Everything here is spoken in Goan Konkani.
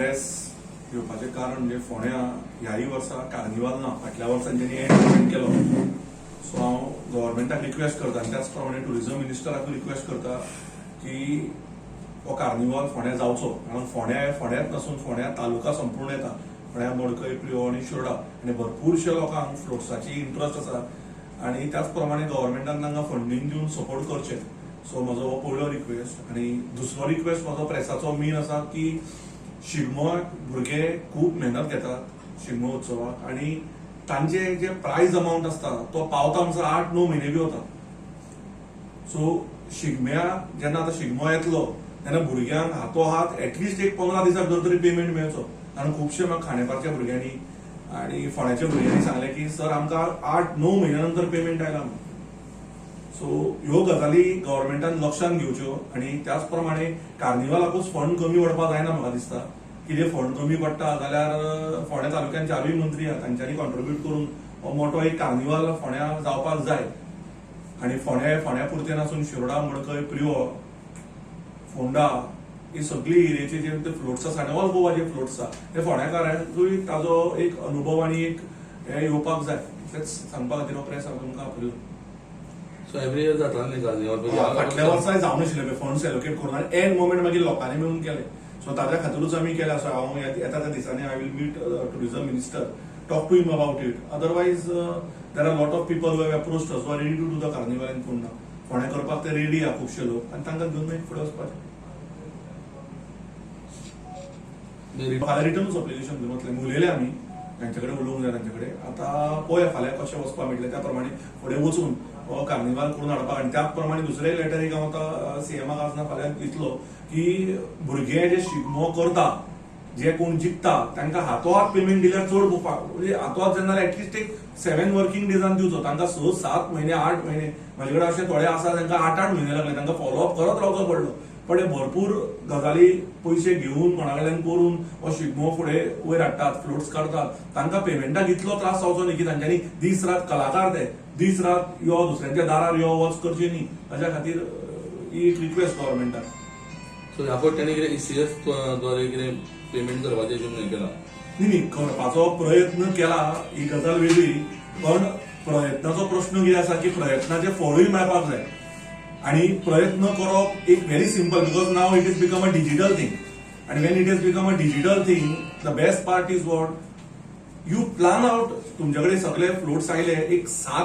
प्रेस घेवपाचें कारण म्हणजे फोंड्या ह्याय वर्सा कार्निवाल ना. फाटल्या वर्सा तेणी एंड केलो. सो हांव गव्हर्मेंटाक रिक्वेस्ट करता आनी त्याच प्रमाणे टुरिझम मिनिस्टराकूय रिक्वेस्ट करता की हो कार्निवाल फोंड्या जावचो, कारण फोंड्या हे फोंड्यात नासून फोंड्या तालुका संपूर्ण येता. फोंड्या, मडकय, प्रियोळ आनी शिरोडा आनी भरपूरशे लोकांक फ्लोट्साची इंट्रस्ट आसा आनी त्याच प्रमाणे गव्हर्मेंटान तांकां फंडींग दिवन सपोर्ट करचें. सो म्हजो हो पयलो रिक्वेस्ट. आनी दुसरो रिक्वेस्ट म्हजो प्रेसाचो मेन आसा की शिगमो भुरगे खूब मेहनत घेतात शिगमो उत्सवाक आनी तांचे जे प्रायज अमावंट आसता तो पावता म्हणसर 8-9 म्हयने बी वता. सो शिगम्या जेन्ना आतां शिगमो येतलो तेन्ना भुरग्यांक हातो हात एटलिस्ट एक 15 दिसां भितर तरी पेमेंट मेळचो, कारण खुबशे म्हाका खांडेपारच्या भुरग्यांनी आनी फोंड्याच्या भुरग्यांनी सांगलें की सर, आमकां 8-9 म्हयन्या नंतर पेमेंट आयला म्हणून. सो ह्यो गजाली गव्हर्मेंटान लक्षात घेवच्यो आनी त्याच प्रमाणे कार्निवालाकूच फंड कमी पडपाक जायना. म्हाका दिसता कितें फंड कमी पडटा जाल्यार फोंड्या तालुक्यान चारूय मंत्री आहा, तांच्यांनी कॉन्ट्रिब्यूट करून हो मोठो एक कार्निवाल फोंड्या जावपाक जाय. आनी फोंड्या फोंड्या पुरते नासून शिरोडा, मडकय, प्रियोळ, फोंडा ही सगळी एरियेचे जे ते फ्लोट्स आसा आनी ऑल गोवा जे फ्लोट्स आसा ते फोंड्याकारांकूय ताजो एक अनुभव आनी एक हे येवपाक जाय. इतलेंच सांगपा खातीर हो प्रेस हांव तुमकां आपयलो. सो एवरी इयर जाता न्ही कार्निवाल? फाटल्या वर्साय जावं नाशिल्लें फंड्स एलोकेट करून आनी एन मोमेंट मागीर लोकांनी मेळून केले. सो ताज्या खातीरूच आमी केल्या. सो हांव येता त्या दिसांनी I will meet tourism minister, talk to him about it. Otherwise there are lot of people who have approached us, are ready to do the carnival in Ponda. फोंड्या करपाक ते रेडी आहा खुबशे लोक आनी तांकां घेवन मागीर फुडें वचपाचें. फाल्यां रिटर्नूच अप्लिकेशन घेवन वतले. उलयले आमी तांचे कडेन, उलोवंक जाय तांचे कडेन. आतां पळोवया फाल्यां कशें वचपाक मेळटलें, त्या प्रमाणे फुडें वचून हो कार्निवाल करून हाडपाक. आनी त्या प्रमाणे दुसरेय लेटर एक हांव आतां सीएमाक आज ना फाल्यां दितलो की भुरगे जे शिगमो करता, जे कोण जिखता, तांकां हातोहात पेमेंट दिल्यार चड म्हणजे हातोहात जेन्ना एटलिस्ट एक 7 वर्किंग डेजान दिवचो. तांकां 6-7 म्हयने, 8 म्हयने, म्हजे कडेन अशे थोडे आसा, तांकां 8-8 म्हयने लागले, तांकां फॉलोअप करत रावचो पडलो. पण हे भरपूर गजाली पयशे घेवन कोणा कडल्यान करून हो शिगमो फुडें वयर हाडटात, फ्लोट्स काडटात. तांकां पेमेंटाक इतलो त्रास जावचो न्ही की तांच्यांनी दीस रात, कलाकार ते दीस रात यो दुसऱ्यांच्या दारार यो वच करचे न्ही. ताच्या खातीर ही एक रिक्वेस्ट गव्हर्मेंटाक. सो ह्या फावट तेणी कितें ईसीएस द्वारे कितें पेमेंट करपाचें हिशोब न्ही केला? न्ही न्ही, करपाचो प्रयत्न केला ही गजाल वेगळी, पण प्रयत्नाचो प्रश्न कितें आसा की प्रयत्नाचें फळूय मेळपाक जाय. आनी प्रयत्न करप एक very simple, because now it is become a digital thing. आनी when it is become a digital thing, the best part is what you plan out. तुमचे कडेन सगळे फ्लोट्स आयले एक 7